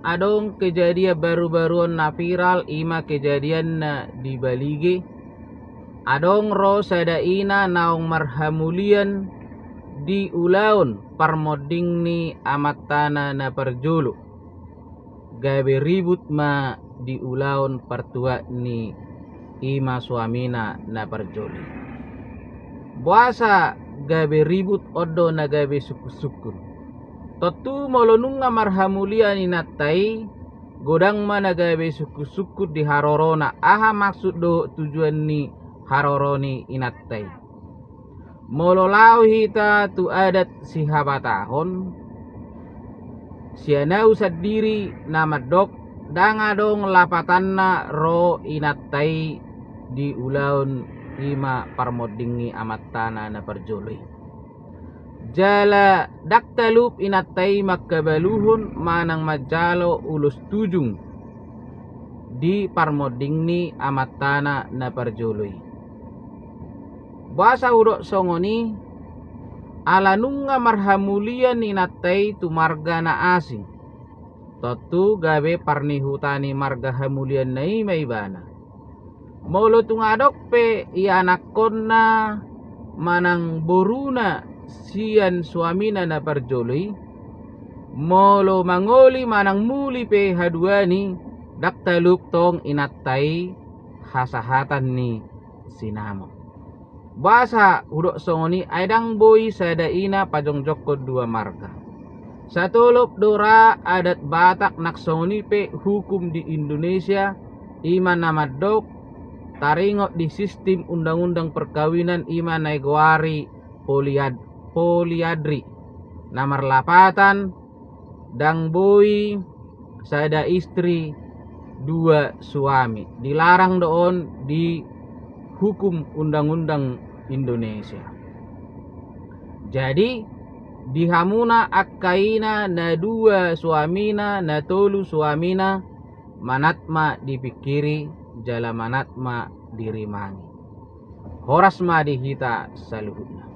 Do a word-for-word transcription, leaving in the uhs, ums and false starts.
adong kejadian baru-baruon na viral, ima kejadianna di Balige. Adong ro sada ina naung marhamulian di ulaon parmonding ni amantana na parjolo. Gabe ribut ma di ulaon partuat ni ima suamina na parjolo i. Boasa gabe ribut? On do na gabe sungkun-sungkun. Tontu molo nunga marhamulian inanta i, godang ma na gabe sungkun-sungkun di harorona. Aha maksud dohot tujuan ni haroro ni inanta i? Molo laho hita tu adat sihabatahon, sian au sandiri na mandok, ndang adong lapatanna ro inanta i di ulaon ima parmonding ni amantana na parjolo i. Jala ndang talup inanta i mangkabaluhon manang manjalo ulos tujung di parmonding ni amantana na parjolo i. Boasa hudok songon i? Ala nunga marhamulian inanta i tu marga na asing. Tontu gabe parnihuta ni marga hamulianna i ma ibana. Molo tung adong pe ianakkonna manang boruna sian suamina na parjolo i, molo mangoli manang muli pe haduan i, ndang talup tong inanta i hasahatan ni sinamot. Boasa hudok songon i? Ai ndang boi sada ina pajongjongkon dua marga. Satolop do ra adat Batak nang songon i pe hukum di Indonesia, ima na mandok taringot di sistim undang-undang perkawinan, ima na digoari poliad-, poliadri. Na marlapatan, ndang boi sada istri dua suami. Dilarang do on di hukum undang-undang Indonesia. Jadi, di hamuna angka ina na dua suamina, na tolu suamina, manat ma dipingkiri, jala manat ma dirimangi. Horas ma di hita saluhutna.